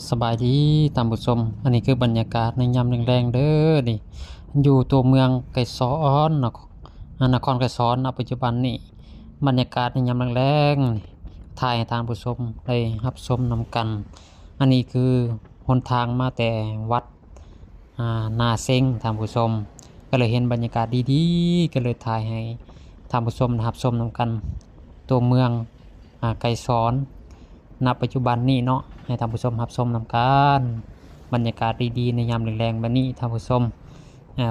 ສະບາຍດີທ່ານຜູ້ຊົມ, ອັນນີ້ຄືບັນຍາກາດໃນຍາມແລງໆເດີ. ນີ້ຢູ່ຕົວເມືອງໄກສອນ ນະຄອນ ນະຄອນໄກສອນ ນະປັດຈຸບັນນີ້. ບັນຍາກາດໃນຍາມແລງໆ ນີ້ ຖ່າຍໃຫ້ທ່ານຜູ້ຊົມໄດ້ຮັບຊົມນຳກັນ. ອັນນີ້ຄືຫົນທາງມາແຕ່ວັດ ອ່າ ນາເຊັງ ທ່ານຜູ້ຊົມ, ກໍເລີຍເຫັນບັນຍາກາດດີໆ ກໍເລີຍຖ່າຍໃຫ້ທ່ານຜູ້ຊົມໄດ້ຮັບຊົມນຳກັນ. ຕົວເມືອງ ອ່າ ໄກສອນ ນະປັດຈຸບັນນີ້ເນາະ ໃຫ້ທ່ານຜູ້ຊົມຮັບຊົມນຳກັນ. ບັນຍາກາດດີໆ ໃນຍາມແລງໆແບບນີ້ທ່ານຜູ້ຊົມ,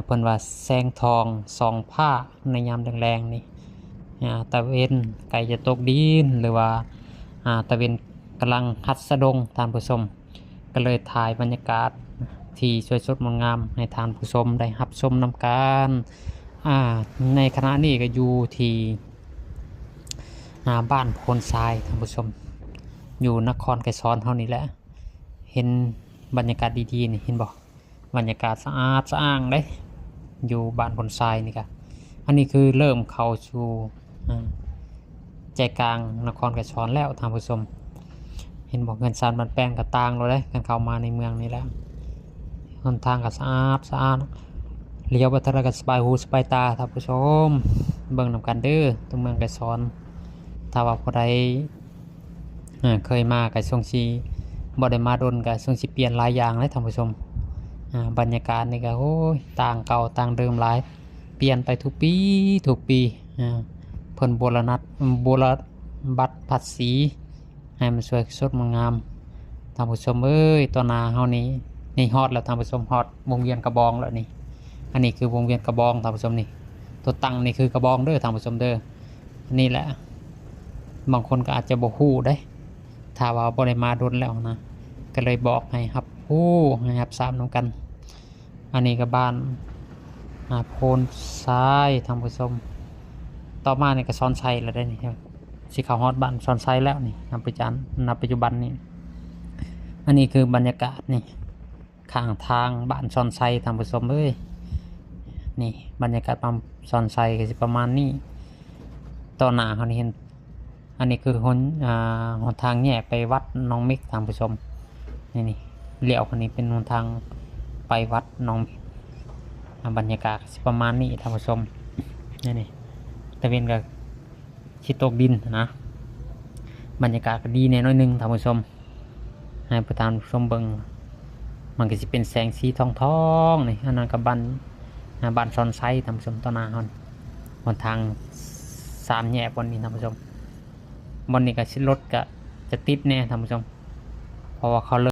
ເພິ່ນວ່າແສງທອງສ່ອງຟ້າໃນຍາມແລງໆນີ້ ຕາເວັນໃກ້ຈະຕົກດິນ ຫຼືວ່າ ຕາເວັນກຳລັງຫັດສະດົງ ທ່ານຜູ້ຊົມ. ກໍເລີຍຖ່າຍບັນຍາກາດທີ່ສວຍສົດງົດງາມໃຫ້ທ່ານຜູ້ຊົມໄດ້ຮັບຊົມນຳກັນ. ອ່າ ໃນຂະນະນີ້ກໍຢູ່ທີ່ ອ່າ ບ້ານໂພນຊາຍ ທ່ານຜູ້ຊົມ, ຢູ່ນະຄອນໄກສອນເຮົານີ້ແຫຼະ. ເຫັນບັນຍາກາດດີໆນີ້ ເຫັນບໍ່? ບັນຍາກາດສະອາດສະອ້າງເດ້ ຢູ່ບ້ານໂພນຊາຍນີ້ກະ. ອັນນີ້ຄືເລີ່ມເຂົ້າສູ່ ອ່າ ໃຈກາງນະຄອນໄກສອນແລ້ວທ່ານຜູ້ຊົມ. ເຫັນບໍ່? ເຮືອນຊານບ້ານແປ້ງກໍຕ່າງແລ້ວເດ້ ຄັນເຂົ້າມາໃນເມືອງນີ້ແລ້ວ. ຫົນທາງກໍສະອາດສະອ້າງ, ຫຼຽວໄປທາງໃດກໍສະບາຍຫູສະບາຍຕາທ່ານຜູ້ຊົມ. ເບິ່ງນຳກັນເດີ ຕົວເມືອງໄກສອນ. ຖ້າວ່າຜູ້ໃດ ເຄີຍມາກໍຊົງຊິ ບໍ່ໄດ້ມາດົນ ກໍຊົງຊິປ່ຽນຫຼາຍຢ່າງເດ້ທ່ານຜູ້ຊົມ. ບັນຍາກາດນີ້ກໍ ໂອ້ຍ ຕ່າງເກົ່າຕ່າງເດີມຫຼາຍ, ປ່ຽນໄປທຸກປີ ທຸກປີ. ເພິ່ນບູລະນະ ບູລະບັດພາສີ ໃຫ້ມັນສວຍສົດງາມ. ທ່ານຜູ້ຊົມເອີຍ ຕໍ່ໜ້າເຮົານີ້ ນີ້ຮອດແລ້ວທ່ານຜູ້ຊົມ, ຮອດວົງວຽນກະບອງແລ້ວນີ້. ອັນນີ້ຄືວົງວຽນກະບອງທ່ານຜູ້ຊົມນີ້, ຕົວຕັ້ງນີ້ຄືກະບອງເດີທ່ານຜູ້ຊົມເດີ. ອັນນີ້ແຫຼະ ບາງຄົນກໍອາດຈະບໍ່ຮູ້ເດ້ ຖ້າວ່າບໍ່ໄດ້ມາດົນແລ້ວນະ, ກໍເລີຍບອກໃຫ້ຮັບຮູ້ ໃຫ້ຮັບຊາບນຳກັນ. ອັນນີ້ກໍບ້ານ ອ່າ ໂພນຊາຍທ່ານຜູ້ຊົມ. ຕໍ່ມານີ້ກໍຊອນໄຊແລ້ວເດ້ນີ້, ຊິເຂົ້າຮອດບ້ານຊອນໄຊແລ້ວນີ້ ນະປັດຈຸບັນ ນະປັດຈຸບັນນີ້. ອັນນີ້ຄືບັນຍາກາດນີ້ ຂ້າງທາງບ້ານຊອນໄຊທ່ານຜູ້ຊົມເອີຍ. ນີ້ບັນຍາກາດບ້ານຊອນໄຊກໍຊິປະມານນີ້. ຕໍ່ໜ້າເຮົານີ້ເຫັນ ອັນນີ້ຄືຫົນ ອ່າ ຫົນທາງແຍກໄປວັດໜອງເມັກທ່ານຜູ້ຊົມ. ນີ້ ນີ້ ລ້ຽວເຂົ້ານີ້ເປັນຫົນທາງໄປວັດໜອງເມັກ. ອ່າ ບັນຍາກາດກໍຊິປະມານນີ້ທ່ານຜູ້ຊົມ. ນີ້ ນີ້ ຕາເວັນກໍຊິຕົກດິນນະ, ບັນຍາກາດກໍດີແດ່ໜ້ອຍໜຶ່ງທ່ານຜູ້ຊົມ. ໃຫ້ທ່ານຜູ້ຊົມເບິ່ງ ມັນກໍຊິເປັນແສງສີທອງໆນີ້. ອັນນັ້ນກໍບ້ານ ອ່າ ບ້ານຊອນໄຊທ່ານຜູ້ຊົມ, ຕໍ່ໜ້າເຮົາ ຫົນທາງສາມແຍກບ່ອນນີ້ທ່ານຜູ້ຊົມ. ບ່ອນນີ້ກໍຊິ ລົດກໍຈະຕິດແດ່ທ່ານຜູ້ຊົມ, ເພາະວ່າເຂົາເລີ